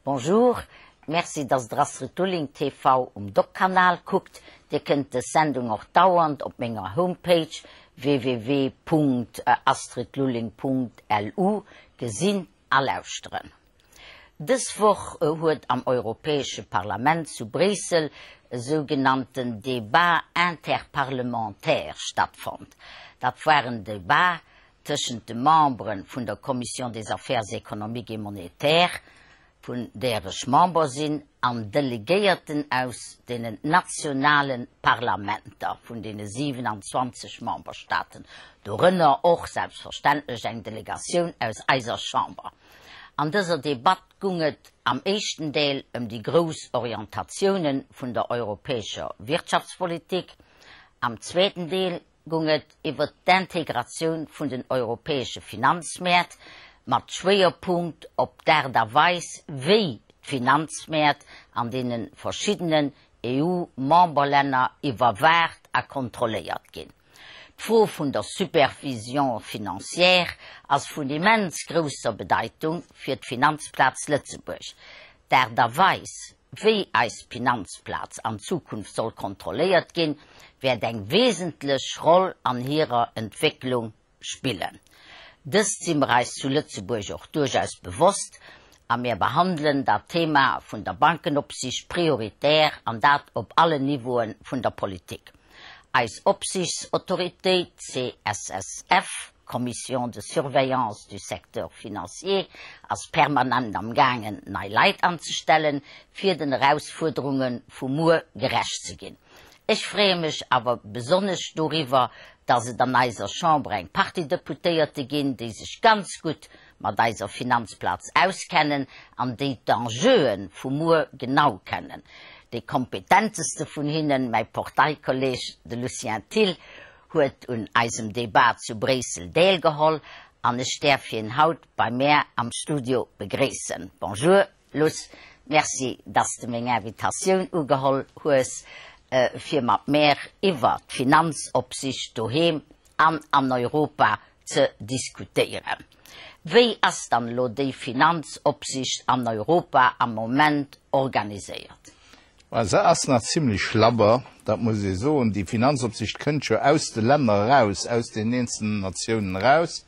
Bonjour, merci dass der Astrid Lulling TV um Doc-Kanal kuckt. Dir kënnt dës Sendung och dauernd op menger Homepage www.astridlulling.lu gesinn a lauschteren. Dës Woch huet am Europäesche Parlament zu Bréissel e sougenannten Débat interparlementaire stattfonnt. Dat war en Debat tëschent de Membere vun der Commission des Affaires économiques et monétaires, vun där ech Member sinn, an Delegéierten aus deenen nationale Parlamenter vun deene 27 Memberstaaten, dorënner och selbstverständlech eng Delegatioun aus eiser Chamber. An dëser Debatt gung et am éischten Deel ëm déi grouss Orientatiounen vun der europäescher Wirtschaftspolitik, am zweeten Deel gung et iwwert d'Integratioun vun den europäesche Finanzmäert, mat Schwéierpunkt op d'Aart a Weis, wéi d'Finanzmäert an deene verschiddenen EU-Memberlänner iwwerwaacht a kontrolléiert ginn. D'Fro vun der Supervision financière ass vun immens grousser Bedeitung fir d'Finanzplaz Lëtzebuerg. D'Aart a Weis, wéi eis Finanzplaz an Zukunft soll kontrolléiert ginn, wäert eng wesentlech Roll an hirer Entwécklung spillen. Dëst si mer eis zu Lëtzebuerg och duerchaus bewosst a mir behandelen dat Thema vun der Bankenopsicht prioritär an dat op allen Niveaue vun der Politik. Eis Opsichtsautoritéit CSSF, Commission de surveillance du secteur financier, ass permanent am gaangen nei Leit anzestellen, fir den Erausfuerderunge vu muer gerecht ze ginn. Ech freeë mech awer besonnesch doriwwer, dass et an eiser Chamber eng Partie Deputéierte ginn, déi sech ganz gutt mat eiser Finanzplaz auskennen an déi d'Enjeue vu muer genau kennen. Dee kompetenteste vun hinnen, mäi Parteikolleg, de Lucien Thill, huet un eisem Debat zu Bréissel deelgeholl an ech däerf hien haut bei mär am Studio begréissen. Bonjour Luss, merci dass de meng Invitatioun ugeholl hues fir mat mär iwwer d'Finanzopsicht doheem an an Europa ze diskutéieren. Wéi ass dann elo déi Finanzopsicht an Europa am Moment organiséiert? Mä se ass nach zimlech labber, dat muss ee soen. Déi Finanzopsicht kënnt jo aus de Länner eraus, aus den eenzelnen Natiounen eraus,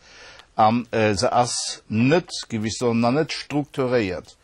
a se ass net, géif ech soen, nach net strukturéiert.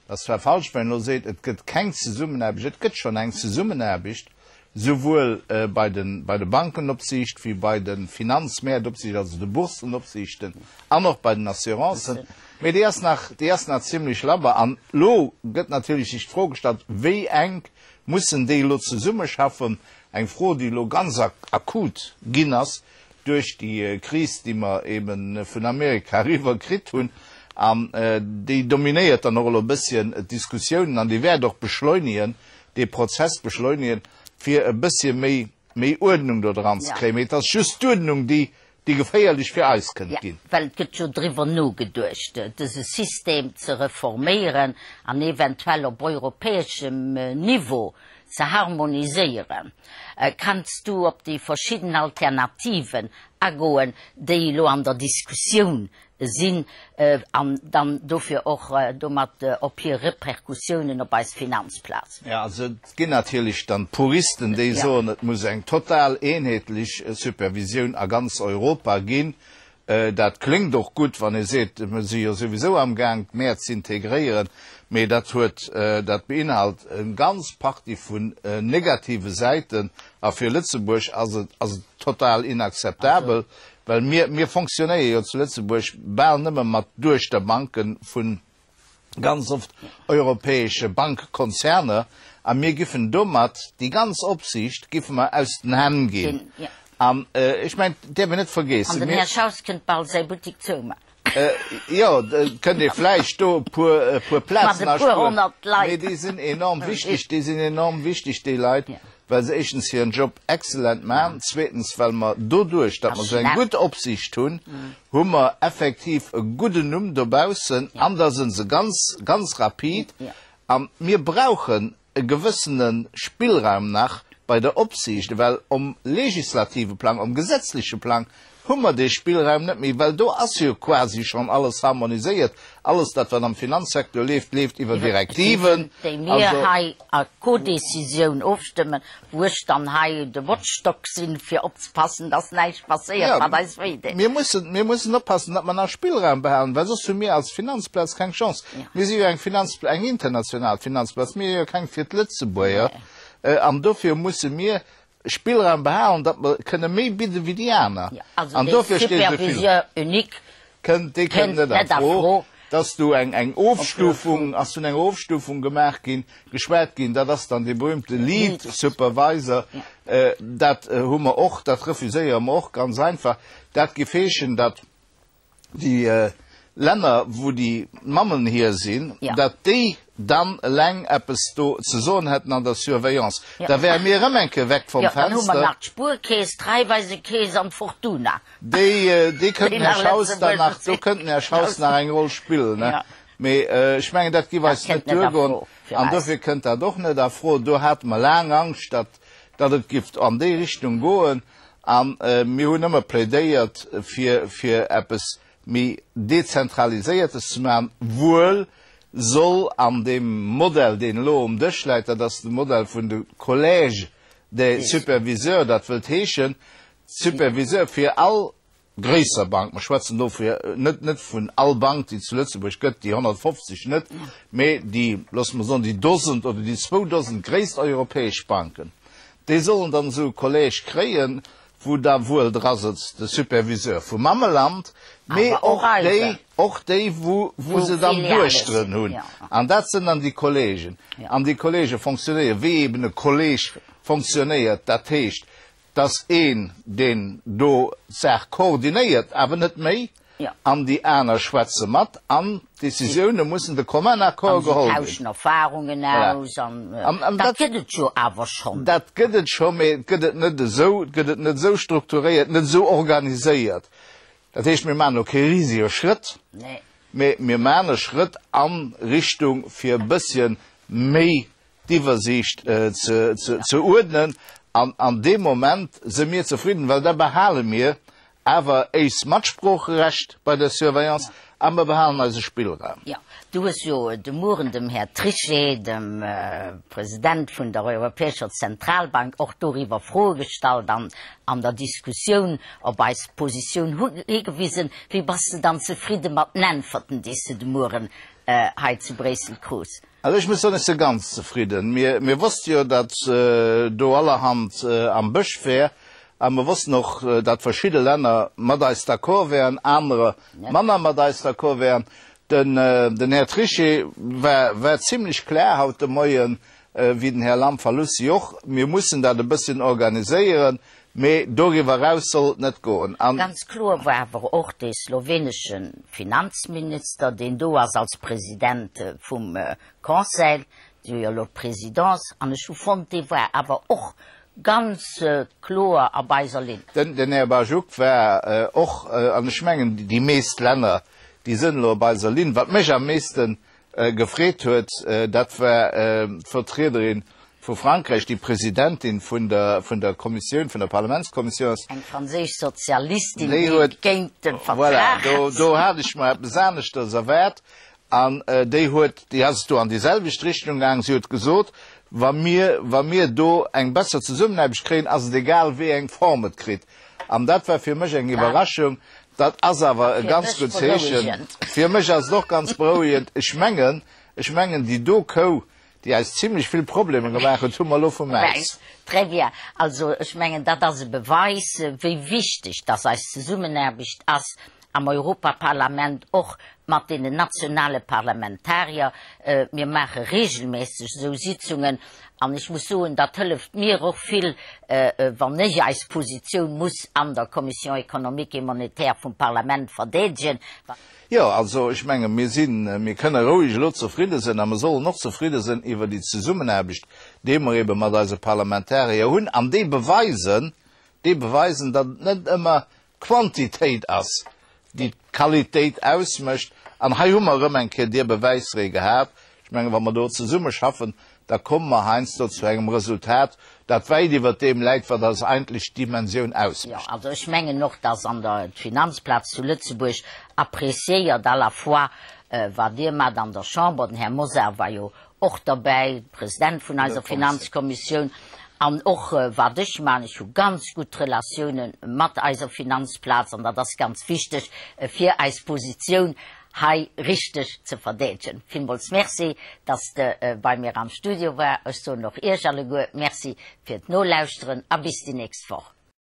Et ass zwar falsch, wann een elo seet, et gëtt keng Zesummenaarbecht. Et gëtt schonn eng Zesummenaarbecht, souwuel bei de Bankenopsicht wéi bei de Finanzmäertopsicht, also de Boursenopsichten an och bei den Assurancen. Mee déi ass nach, déi ass nach zimlech labber. An elo gëtt natierlech sech d'Fro gestallt, Wéi enk mussen déi elo zesummeschaffen? Eng Fro, déi elo ganz akut ginn ass duerch déi Kris, déi mer ebe vun Amerika eriwwer kritt hunn. An déi dominéiert dann och elo e bësschen d'Diskussiounen an déi wäert och beschleunegen, dee Prozess beschleunegen, fir e bëssche méi, méi Uerdnung do dran ze kréien. Mee et ass just d'Uerdnung, déi déi geféierlech fir eis kënnt ginn. Jo, well et gëtt jo driwwer nogeduecht, dëse System ze reforméieren an eventuell op europäeschem Niveau ze harmoniséieren. Kanns du op déi verschidden Alternativen agoen, déi elo an der Diskussioun sinn, an dann dofir och domat op hir Repercussiounen op eis Finanzplaz? Jo, also et ginn natierlech dann d'Puristen, déi soen, et muss eng total eenheetlech Supervisioun a ganz Europa ginn. Dat kléngt och gutt, wann ee seet, mir si jo souwisou amgaang, d'Mäert z'integréieren, mee dat huet, dat beinhalt eng ganz Partie vun negative Säiten a fir Lëtzebuerg ass et, ass et total inakzeptabel, well mir, mir fonctionnéiere jo zu Lëtzebuerg bal nëmme mat Duechterbanke vun ganz oft europäesche Bankkonzerner a mir giffen domat déi ganz Opsiicht giffe mer aus den Hänn ginn. An ech mengen, et däerf een net vergeessen, An den Här Schaus kënnt bal säi Buttik zouman. Jo, et kënnt ee vläicht do e puer, e puer Plazen aspueren, mee déi sinn enorm wichteg, déi sinn enorm wichteg, déi Leit, well se éischtens hiren Job excellent maachen, zweetens well mer doduerch, datt mer esou eng gutt Opsiicht hunn, hu mer effektiv e gudden Numm dobaussen an da si se ganz, ganz rapid. A mir brauchen e gewëssene Spillraum nach bei der Opsiicht, well um legislative Plang, um gesetzleche Plang. hu mer dee Spillraum net méi, well do ass jo quasi schonn alles harmoniséiert. Alles dat, wat am Finanzsecteur leeft, leeft iwwer Direktiven. Déi mir hei a Codécisioun ofstëmmen, wou ech dann hei de Watchdog sinn, fir opzepassen, dass näischt passéiert, wat eis wéi deet. Mir mussen, mir mussen oppassen, datt mer nach Spillraum behalen, well soss hu mir als Finanzplaz keng Chance. Mir si jo eng Finanz, eng international Finanzplaz, mir si jo keng fir d'Lëtzebuerger. An dofir musse mir Spillraum behalen, datt mer kënne méi bidde wéi déi aner. An dofir steet esou vill. Superviseur unique kënnt, dee kënnt net a Fro. Dass do eng eng Ofstufung, ass vun enger Ofstufung gemaach ginn, geschwat ginn, dat ass dann dee berühmte Lead Supervisor. Dat hu mer och, dat refuséiere mer och ganz einfach. Dat géif heeschen, datt déi Länner, wou déi Mammen hier sinn, datt déi dann eleng eppes do ze soen hätten an der Surveillance. Da wäre mir erëm eng Kéier weg vom Fenster. Jo, dann hu mer nach d'Spuerkeess, d'Raiffeisekeess an d'Fortuna. Déi, déi kënnten, Här Schaus, dann nach, do kënnten, Här Schaus, nach eng Roll spillen, ne? Mee ech mengen, dat giff eis net duergoen. An dofir kënnt dat och net a Fro. Do hate mer laang Angscht, datt, datt et giff an déi Richtung goen. A mir hunn ëmmer plädéiert, fir, fir eppes méi Dezentraliséiertes ze maachen. Wuel soll an deem Modell, deen elo um Dësch läit, dat ass de Modell vun de Collèges des superviseurs, dat wëllt heeschen, Superviseur fir all gréisser Bank, mer schwätzen do fir, net, net vun all Bank, déi et zu Lëtzebuerg gëtt, déi 150 net, mee déi, loosse mer soen, déi Dosent oder déi zwou Dosent gréisst europäesch Banken, déi sollen dann esou e Collège kréien, wou da wuel drasëtzt de Superviseur vum Mammeland, mee och déi, och déi, wou, wou se dann Duechteren hunn. An dat sinn dann déi Collègen. An déi Collègë fonctionnéieren, wéi eben e Collège fonctionnéiert, dat heescht, T'ass een, deen do d'Saach koordinéiert, awer net méi, an déi aner schwätze mat, an d'Décisioune mussen de commun accord geholl ginn. An se tauschen Erfahrungen aus, an dat gëtt et jo awer schonn. Dat gëtt et scho, mee et gëtt et net esou, et gëtt et net esou strukturéiert, net esou organiséiert. Dat heescht, mir maachen elo kee risege Schrëtt, mee mir maachen e Schrëtt a Richtung, fir e bësschen méi d'Iwwersiicht ze uerdnen an an deem Moment si mir zefridden, well da behale mir awer éis Matsproocherecht bei der Surveillance a mer behalen eise Spillraum. Jo, du hues jo de Mueren dem Här Trichet, dem President vun der Europäescher Zentralbank, och doriwwer Froe gestallt an an der Diskussioun op eis Positioun higewisen. Wéi bass de dann zefridde mat den Äntwerten, déi s de de Mueren hei zu Bréissel krus? Also ech muss soen, ech si ganz zefridden. Mir, mir wosste jo, datt do allerhand am Bësch wär, a mer wossten och, datt verschidde Länner mat eis d'accord wären, anerer manner mat eis d'accord wären. Den, den Här Trichet war, war zimlech klar haut de Moien, wéi den Här Lamfalussy och, mir mussen dat e bësschen organiséieren, mee doriwwer eraus soll et net goen. An. Ganz kloer war awer och de slowenesche Finanzminister, deen do ass als President vum Conseil, déi hu jo elo d'Presidence, an ech hu fonnt, dee war awer och ganz kloer op eiser Linn. Den Här Bajuk war och, an ech mengen déi meest Länner, déi sënn elo op eiser Linn. Wat mech am meesten gefreet huet, dat war d'Vertriederin vu Frankräich, déi Presidentin vun der, vun der Kommissioun, vun der Parlamentskommissioun ass. Eng franséisch Sozialistin, déi géint de Vertrag Voilà, do, do hat ech mer eppes aneschters erwaart. An déi huet, déi ass do an déi selwecht Richtung gaangen. Si huet gesot, wa mir, wa mir do eng besser Zesummenaarbecht kréien, ass et egal, wéi eng Form et kritt. An dat war fir mech eng Iwwerraschung. Dat ass awer e ganz gutt Zeechen. Fir mech ass et och ganz berouegend. Ech mengen, ech mengen, déi do Kou, déi eis zimlech vill Problemer gemaach huet, hu mer elo vum Äis. Très bien. Also, ech mengen, dat ass e Beweis, wéi wichteg dass eis Zesummenaarbecht ass am Europaparlament, och mat deenen nationale Parlamentarier. Mir maache regelmässeg esou Sitzungen an ech muss soen, dat hëlleft mir och vill, wann ech eis Positioun muss an der Commission économique et monétaire vum Parlament verdeedegen. Jo, also ech menge mir sinn, mir kënne roueg elo zefridde sinn a mer sollen och zefridde sinn iwwer déi Zesummenaarbecht, déi mer ebe mat eise Parlamentarier hunn an déi beweisen, déi beweisen, datt et net ëmmer d'Quantitéit ass, déi d'Qualitéit ausmécht. An hei hu mer erëm eng Kéier deer Bewäisree gehat. Ech menge wa mer do zesummeschaffen, da komme mer heiansdo zu engem Resultat. dat wäit iwwert deem läit, wat eis eigentlech Dimensioun Jo, ausmécht. also ech mengen och, dass an der d'Finanzplaz zu Lëtzebuerg appréciéiert à la fois wat Dir maacht an der Chamber, den Här Mosar war jo och derbäi, President vun eiser Finanzkommissioun, an och wat ech maachen, ech hu ganz gutt Relatioune mat eiser Finanzplaz an dat ass ganz wichteg fir eis Positioun hei richteg ze verdeedegen. Villmools Merci, dass de bei mir am Studio war. Ech soen och Iech alleguer Merci fir d'Nolauschteren a bis déi nächst Woch.